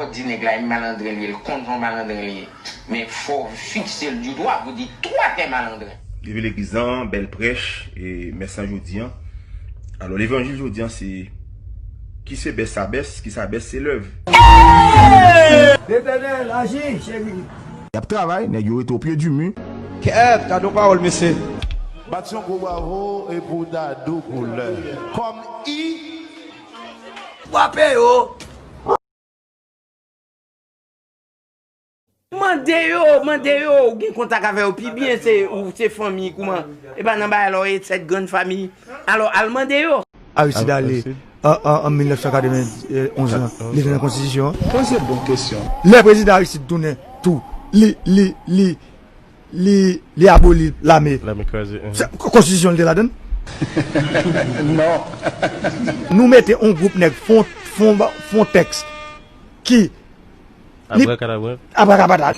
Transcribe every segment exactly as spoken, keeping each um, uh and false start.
Di nèg la e malandren li ye, l konn se yon malandren li ye. Men fò w fikse l di dwa pou di twa tè malandren. Leve legliz lan, bèl prèch, e mès lan jodi an. Alò, levanjil jodi an, se ki se bès sa bès, ki sa bès se love. Letènèl, aji, cheri. Y ap travay, nèg yo rete o pye di mi. Kèt, gade yon pawòl, mesye. Bat yon gwo bravo e pou Dadou Koulè. Kòm i. Frape yo. Mande yo, mande yo, ou gen kontak avè yo pi byen, se, ou se fanmi, kouman? E pa nan bagay la, w e sèt grann fanmi. Alò, al mande yo. Aristide ale, an, an, an mil nèf san katrevenn onz lan, li te nan konstitisyon an. Poze bon kesyon. Lè prezidan Aristide tounen tou, li, li, li, li, li aboli lame. Lame kraze. Se, konstitisyon li te ladann? Non. Nou mete yon gwoup nèg fon, fon, fon tèks ki ni abrakadabra. Abrakadabra.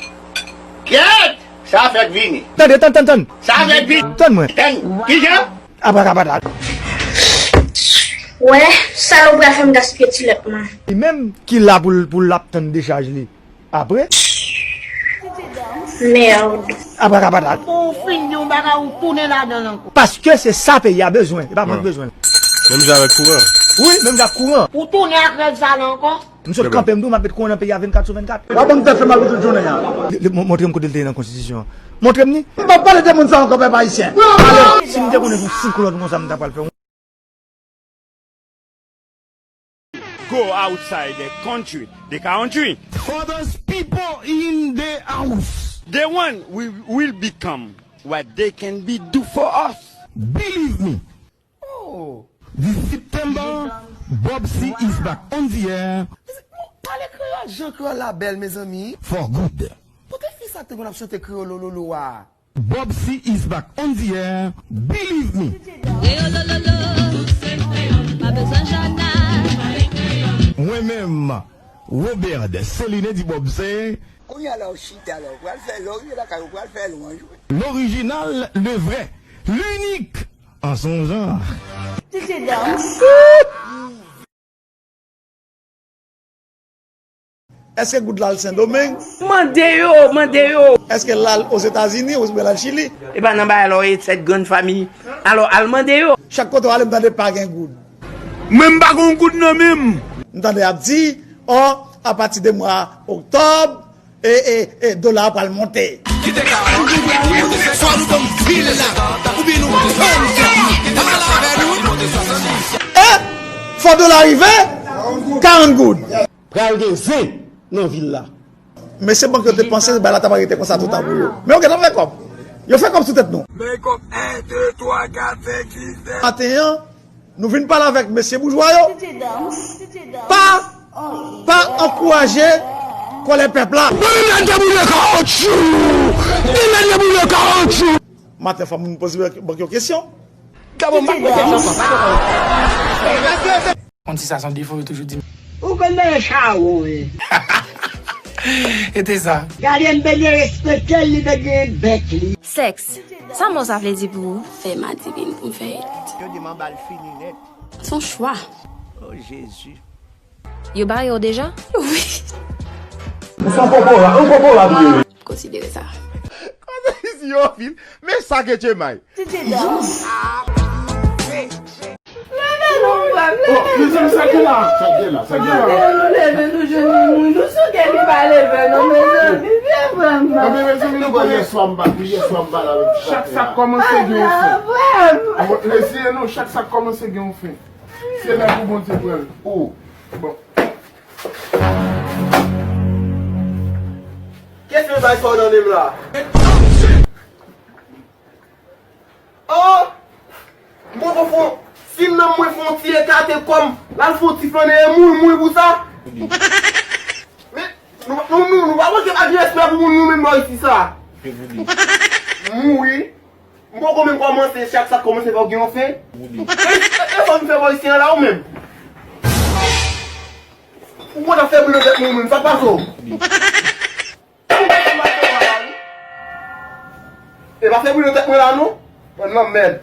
Kèt! Sa fèk vini. Tande, tann, tann, tann. Sa fèk vini. Tann mwen. Tann. Kijan? Abrakadabra. Wè, sa yo pral fè m gaspiye ti lèt mwen. Li menm ki la pou l, pou l ap tann dechaj li. Apre? Merde. Abrakadabra. Ou fin di yon bagay, ou tounen ladan l ankò. Paske se sa peyi a bezwen, e pa mwen k bezwen l. Menm jan avèk kouran. Wi, menm jan ak kouran. Ou tounen ak règ sa la ankò? M sot kanpe, m di w m ap met kouran nan peyi a vennkat sou vennkat. W ap ban m tèt fè mal pou tout jounen an. Li, li, mon-, montre m kote l te ye nan konstitisyon an. Montre m ni. M p ap pale de moun sa ankò, pèp ayisyen. Alò, si m te konnen se yon siklòn konsa m ta pral fè yon. Go outside the country, the country. For those people in the house. The one we will become what they can be do for us. Believe me. Oh. This September, Bob C is back on the air. Pale kreyòl, jan kreyòl la bèl, mezanmi. For good. Kote fi sa k te konn ap chante kreyòl lololo a? Bob C is back on the air. Believe me. Kreyòl lololo, pa bezwen jòna. Mwen menm, Robert Celine di Bob C. Kounye a la w chita la, w pral fè, lè w rive lakay ou, pral fè lwanj, wi. L'original, le vrai, l'unique, en son genre. Titi Dam. Èske goud la al Sendomeng? Mande yo, mande yo. Èske l al Ozetazini oubyen l al Chili? E pa nan bagay la w ye sèt grann fanmi. Alò, al mande yo. Chak kote w ale, m tande pa gen goud. Mwen m pa gen yon goud nan men m. M tande y ap di, ò, apati de mwa oktòb, e, e, e, dola a pral monte. Kite ka, swa nou ban m pil la, oubyen nou ban m pil. Pale avè nou. E, fò dola rive, karant goud. Pral gen zen nan vil la. Mesye bank yo te panse bagay la t ap rete konsa toutan pou yo. Men yo gentan fè kòb. Yo fè kòb sou tèt nou. Men kòb en, de, twa, kat, senk, sis, sèt. Maten an, nou vin pale avèk mesye boujwa yo. Pa, pa ankouraje kòlè pèp la. Mwen menm la deboule kawotchou. Li menm deboule kawotchou. Maten fò moun poze bank yo kesyon. Dabò, m pa t pran kesyon sa, pa t pran. Konn si sa se yon defo, yo toujou di m. Ou konn nan chawon, wi. E te sa. Gade m bezwen respekte l, li bezwen bèk li. Sèks. Sa mo sa vle di pou ou? Fè m adivinye pou m fè it. Yo di m anba l fini nèt. Se yon chwa. Oh, Jezi. Yo bare w deja? Wi. Ou se yon popola, yon popola pou yo. Konsidere sa. Kote isi yo vin? Men sa ke Djemay. Titi Dam. Leve non, frè m, leve. Oh, mezanmi, sa gen la? Sa gen la? Sa gen la? Leve nou, leve nou, jwenn nou, nou sou kè li pa leve non, mezanmi, vye frè m. Anben, mezanmi, nou konn yèswa m pa, yèswa m pale avèk chak sa k kòmanse gen yon fen. Frè m. Bon, eseye non, chak sa k kòmanse gen yon fen. Se lè pou Bondye pran l. Oh, bon. Kiyès ki bay sa w nan men m la? Oh! M poko fon. Si nanm mwen fon ti ekate kòm, l al fon ti flannen e mouri, mouri pou sa. Men, nou, nou, nou, nou pa manke pa gen respè pou moun nou menm bò isi sa. Mouri. M poko menm kòmanse, chak sa k kòmanse fòk gen yon fen. E, e, e sa w vin fè bò isi an la ou menm? Ou konn ap fè boule tèt mwen menm, sa k pase w? E pa fè boule tèt mwen la non. Bann lanmèd.